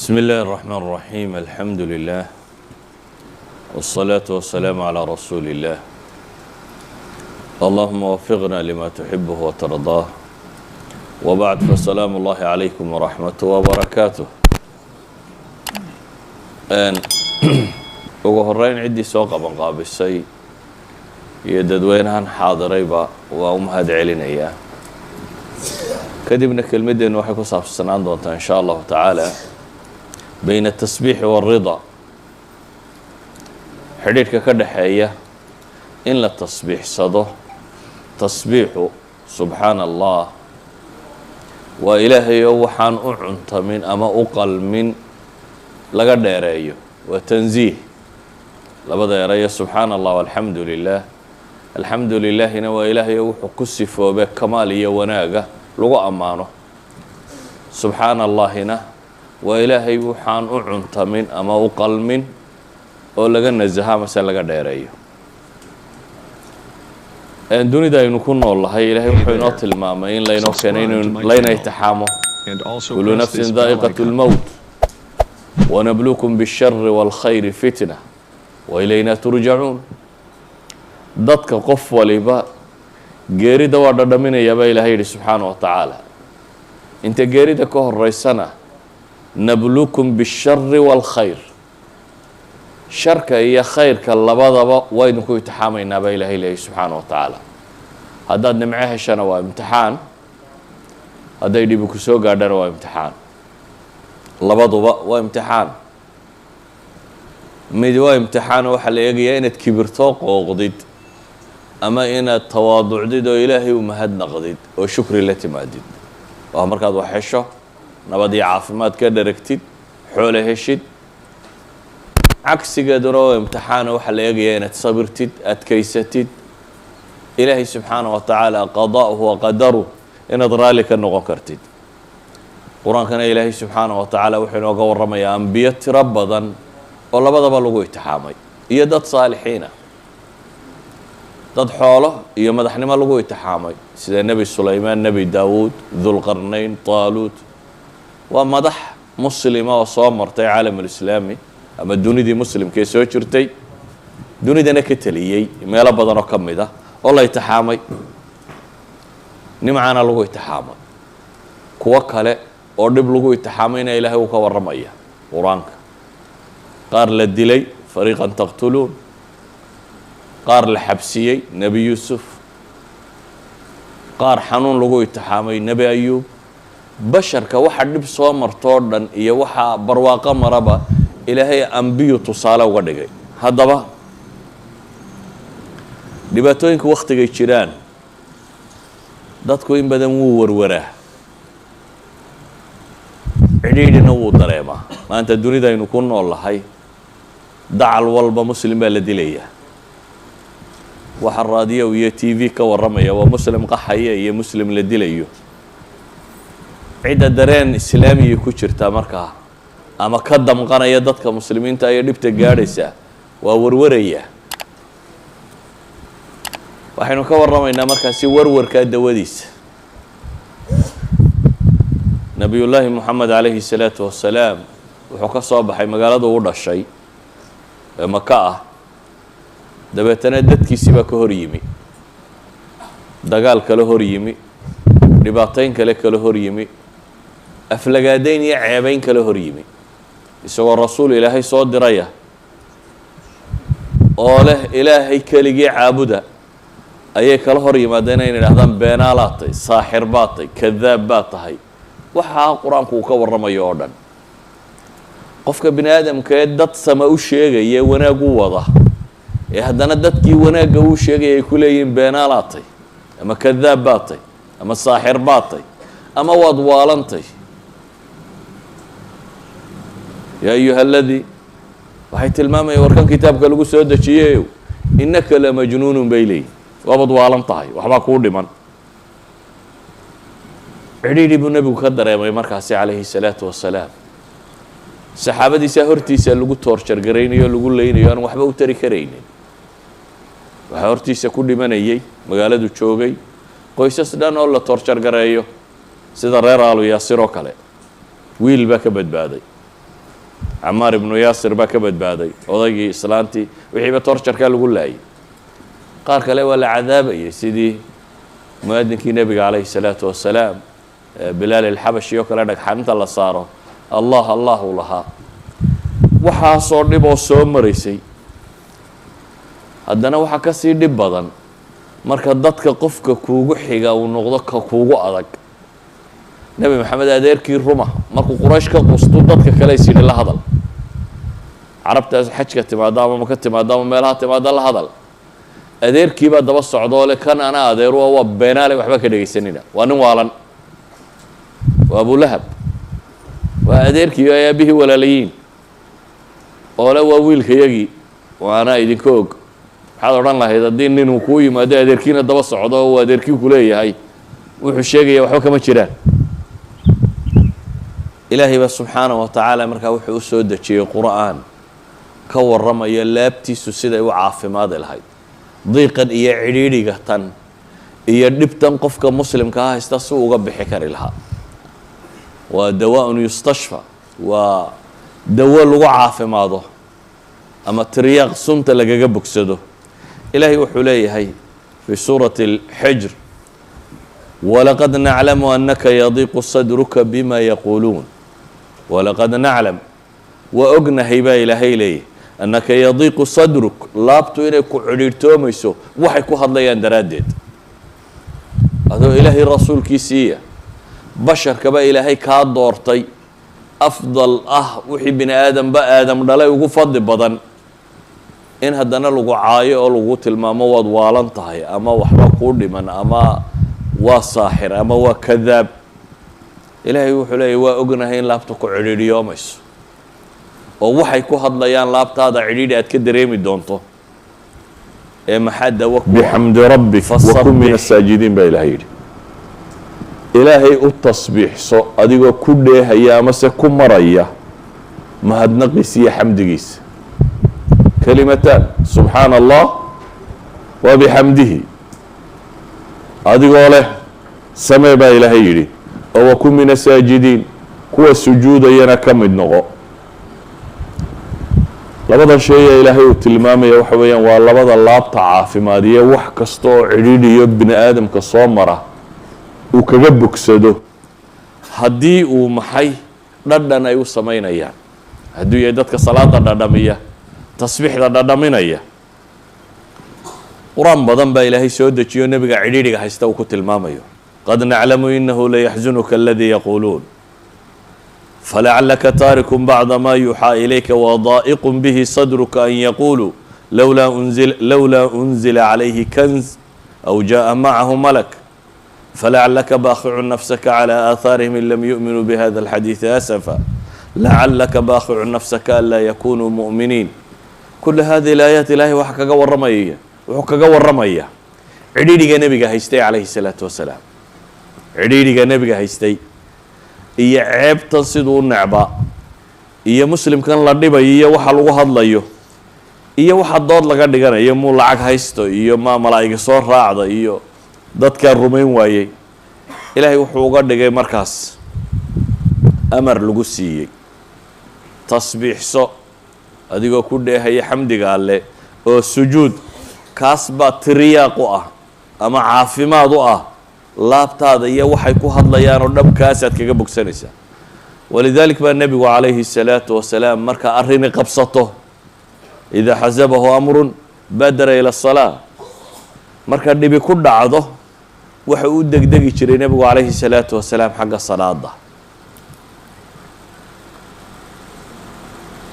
بسم الله الرحمن الرحيم، الحمد لله والصلاة والسلام على رسول الله. اللهم وفقنا لما تحبه وترضاه. وبعد، فسلام الله عليكم ورحمته وبركاته. Ugu horeyn, ciddii soo qaban qaabisay iyo dadweynahan xaadirayba waa u mahad celinayaa. Kadibna kelmaddeennu waxay ku saabsanaan doontaa, in shaa Allahu tacaala, bayna الtasbiixi والrida, xidhiidhka ka dhexeeya in la tasbiixsado. Tasbiixu, subxaana Allah, waa Ilaahay oo waxaan u cuntamin ama u qalmin laga dheereeyo, waa tansiih. Labada erayo, subxaana Allah, alxamdu lilah. Alxamdu lilaahina waa Ilaahay oo wuxuu ku sifoobe kamaal iyo wanaaga lagu ammaano. Subxaana Allahina waa Ilaahay waxaan u cuntamin ama u qalmin oo laga nasaha amase laga dheereeyo. Dunida aynu ku nool nahay, Ilaahay wuxuu inoo tilmaamay in laynoo keenay in layna itixaamo. كل نفس ذائقة الموت ونبلوكم بالشر والخير فتنة وإلينا ترجعون. Dadka qof waliba geerida waa dhadhaminayaa, baa Ilahay yidhi subxaana wa tacaala. Inta geerida ka horeysana, نبلوكم بالشر والخير, sharka iyo khayrka labadaba waa idinku itixaamaynaa, baa Ilahay leeyay subxaana wa tacaala. Haddaad nimco heshana waa imtixaan, hadday dhibi ku soo gaadhana waa imtixaan. Labaduba waa imtixaan. Mid waa imtixaan oo waxaa la eegayaa inaad kibirto, qooqdid, ama inaad tawaaducdid oo Ilaahay u mahadnaqdid oo shukri la timaadid. Waa markaad wax hesho, nabad iyo caafimaad ka dharagtid, xoole heshid. Cagsigeeduna oo imtixaana, waxaa la eegayaa inaad sabirtid, adkaysatid, Ilaahay subxaana wa tacaala qadaa'uhu wa qadaruh inaad raalli ka noqon kartid. Qur-aankana Ilaahay subxaana wa tacaala wuxuu inooga warramayaa ambiyo tiro badan oo labadaba lagu itixaamay iyo dad saalixiina, dad xoolo iyo madaxnimo lagu itixaamay, sida Nebi Sulaymaan, Nebi Daawuud, Dulqarnayn, Taaluut. Waa madax muslima oo soo martay caalamulislaami ama dunidii muslimka ee soo jirtay, dunidana ka teliyey meelo badan oo ka mid ah, oo la itixaamay, nimcana lagu itixaamay. Kuwo kale oo dhib lagu itixaamayna Ilaahay uu ka warramaya Qur-aanka. Qaar la dilay, فريقا تقتلون. Qaar la xabsiyey, Nebi Yuusuf. Qaar xanuun lagu itixaamay, Nebi Ayuub. Basharka waxa dhib soo martoo dhan iyo waxaa barwaaqo maraba, Ilaahay ambiyu tusaale uga dhigay. Haddaba dhibaatooyinka wakhtigay jiraan, dadku in badan wuu warwaraa, cidhiidhina wuu dareemaa. Maanta dunidaynu ku nool nahay, dacal walba muslim baa la dilayaa. Waxa raadiyo iyo TV ka warramaya waa muslim qaxaya iyo muslim la dilayo. Cidda dareen islaamiya ku jirtaa markaa ama ka damqanaya dadka muslimiinta iyo dhibta gaadhaysa waa warwaraya. Waxaynu ka warramaynaa markaasi warwarkaa dawadiisa. Nabiyullaahi Moxamed calayhi salaatu wasalaam wuxuu ka soo baxay magaalada u dhashay ee Maka ah. Dabeetana dadkiisii baa ka hor yimi, dagaal kala hor yimi, dhibaatayn kale kala hor yimi, aflagaadayn iyo ceebayn kala hor yimi, isagoo rasuul Ilaahay soo diraya oo leh "Ilaahay keligii caabuda" ayay kala hor yimaadeen inay idhahdaan "Beenaalaad tahay, saaxir baad tahay, kadaab baad tahay." Waxaa Qur-aanku uu ka warramayo oo dhan, qofka bini aadamka ee dad sama u sheegaya, wanaag u wada, ee haddana dadkii wanaagga uu sheegaya ay ku leeyihiin "Beenaalaad tay" ama "Kadaab baad tay" ama "Saaxir baad tay" ama "Waad waalantay", يا أيها الذي, waxay tilmaamayaan warkan kitaabka lagu soo dejiyeyo, إنك لمجنون bay leeyihin, waabad waalan tahay, waxbaa kuu dhiman. Cidhiidhi buu Nebigu ka dareemay markaasi calayhi salaatu wasalaam. Saxaabadiisa hortiisa lagu torture garaynayo, lagu leynayo, aan waxba u tari karaynin. Waxaa hortiisa ku dhimanayay, magaaladu joogay, qoysas dhan oo la torture gareeyo, sida reer Aalu Yaasir oo kale. Wiil baa ka badbaaday. Camaar Ibnu Yaasir baa ka badbaaday, odaygii, islaantii, wixiiba torture-kaa lagu laayay. Qaar kale waa la cadaabayay, sidii mu'adinkii Nebiga calayhi salaatu wasalaam, Bilaal Ilxabashi oo kale, dhagxaninta la saaro "Allah, Allah" uu lahaa. Waxaasoo dhib oo soo maraysay, haddana waxaa ka sii dhib badan marka dadka qofka kuugu xiga uu noqdo ka kuugu adag. Nebi Maxamed adeerkii ruma markuu Quraysh ka qusto, dadka kale is yidhi, "La hadal Carabtaas xajka timaado ama Maka timaado ama meelaha timaado, la hadal." Adeerkiibaa daba socdoo le, "Kan ana adeeru waa beenaale, waxba ka dhegaysanina, waa nin waalan." Waa Abulahab, waa adeerkii ay aabihii walaalayiin, oo le, "Waa wiilkayagii, waa anaa idinka og." Maxaad odhan lahayd haddii ninuu kuu yimaado, adeerkiina daba socdo, oo uu adeerkii ku leeyahay wuxuu sheegaya waxba kama jiraan? Ilaahay baa subxaana wa tacaala markaa wuxuu u soo dejiyey Qur'aan ka warramaya laabtiisu siday u caafimaadi lahayd, diiqan iyo cidhiidhiga tan iyo dhibtan qofka muslimkaa haysta si uga bixi kari lahaa. Waa dawaaءun yustashfa, waa dawo lagu caafimaado ama tiryaaq sunta lagaga bogsado. Ilaahay wuxuu leeyahay fi suurati اlXijr: "Walaqad naclamu anaka yadiiqu sadruka bima yaquuluun." Walaqad naclam, waa ognahay baa Ilaahay leeyahy, annaka yadiiqu sadruk, laabtu inay ku cidhiidhtoomayso waxay ku hadlayaan daraaddeed. Adoo Ilaahay rasuulkiisiiya, basharkaba Ilaahay kaa doortay, afdal ah, wixii bini aadamba Aadam dhalay ugu fadli badan, in haddana lagu caayo oo lagu tilmaamo waad waalan tahay ama waxba kuu dhiman ama waa saaxir ama waa kadaab. Ilaahay wuxuu leeyahy, waa ognahay in laabta ku cidhiidhiyoomayso oo waxay ku hadlayaan laabtaada cidhiidhi aad ka dareemi doonto. Ee maxaa dawo ku ah? Bixamdi rabbik wakun min fasabbix. asaajidiin baa Ilahay yidhi. Ilaahay u tasbiixso adigoo ku dheehaya amase ku maraya mahadnaqiisa iyo xamdigiisa. Kalimataan, subxaana Allah wa bixamdihi, adigoo leh samee baa Ilaahay yidhi, oo wakun min asaajidiin, kuwa sujuudayana ka mid noqo. Labadan shay ee Ilaahay uu tilmaamaya waxa weeyaan waa labada laabta caafimaadiye, wax kasta oo cidhiidhiyo bini aadamka soo mara uu kaga bogsado, haddii uu maxay dhadhan ay u samaynayaan, hadduu yahay dadka salaada dhadhamiya, tasbiixda dhadhaminaya. Qur-aan badan baa Ilaahay soo dejiyo nebiga cidhiidhiga haysta uu ku tilmaamayo: "Qad naclamu inahu layaxzunuka aladii yaquuluun falacalaka taarikun bacda ma yuuxaa ilayka wadaa'iqun bihi sadruka an yaquuluu lowlaa unzila calayhi kanz aw jaءa macahu malak falacalaka baakhicu nafsaka calى aahaarihim in lam yu'minuu bihada alxadiidi asafa lacalaka baakhicun nafsaka anlaa yakunuu mu'miniin." Kula hadihi alaayaat Ilaahay waxa kaga warramaya, wuxuu kaga warramaya cidhiidhiga nebiga haystay calayhi salaatu wasalaam, cidhiidhiga nebiga haystay iyo ceebtan siduu u necbaa iyo muslimkan la dhibayo iyo waxa lagu hadlayo iyo waxa dood laga dhiganayo, muu lacag haysto iyo ma malaa'iga soo raacda iyo dadkaa rumayn waayey. Ilaahay wuxuu uga dhigay markaas amar lagu siiyey: tasbiixso adigoo ku dheehaya xamdiga Alle oo sujuud. Kaas baa tiriyaaq u ah ama caafimaad u ah laabtaada iyo waxay ku hadlayaan oo dhab, kaasaad kaga bogsanaysaa. Walidaalik baa nebigu calayhi الsalaatu wasalaam marka arrini qabsato, idaa xasabahu amrun badara ila الsalaa. Marka dhibi ku dhacdo, waxa u degdegi jiray nebigu calayhi الsalaatu wasalaam xagga salaada.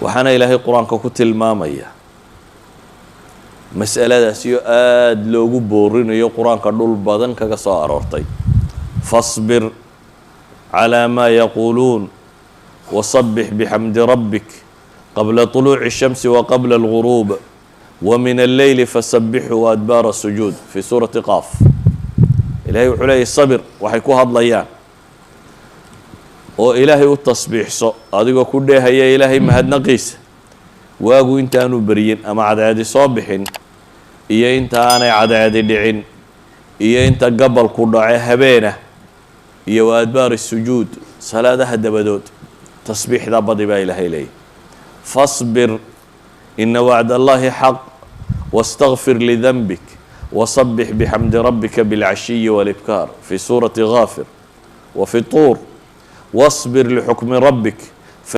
Waxaana Ilaahay Qur-aanka ku tilmaamaya mas'aladaasiyo aada loogu boorinayo, Qur-aanka dhul badan kaga soo aroortay: "Fasbir calىa maa yaquuluun wasabbix bixamdi rabbik qabla طuluuci الshamsi wa qabla اlguruub wa min alleyli fasabbixhu waadbaara sujuud", fi suurati Qaaf. Ilahay wuxuu leeyahy, sabir waxay ku hadlayaan oo Ilaahay u tasbiixso adigoo ku dheehaya Ilaahay mahadnaqiisa, waagu intaanu beryin ama cadceedi soo bixin iyo inta aanay cadceedi dhicin iyo inta gabalku dhace habeena, iyo wa adbaar sujuud, salaadaha dabadood tasbiixda badi baa Ilaahay leeyahy. Fasbir ina wacd allahi xaq, wastakfir lidanbik, wasabbix bixamdi rabbika bilcashiyi walibkaar, fi suurati Gaafir. Wa fi Tuur: wasbir lixukmi rabbik.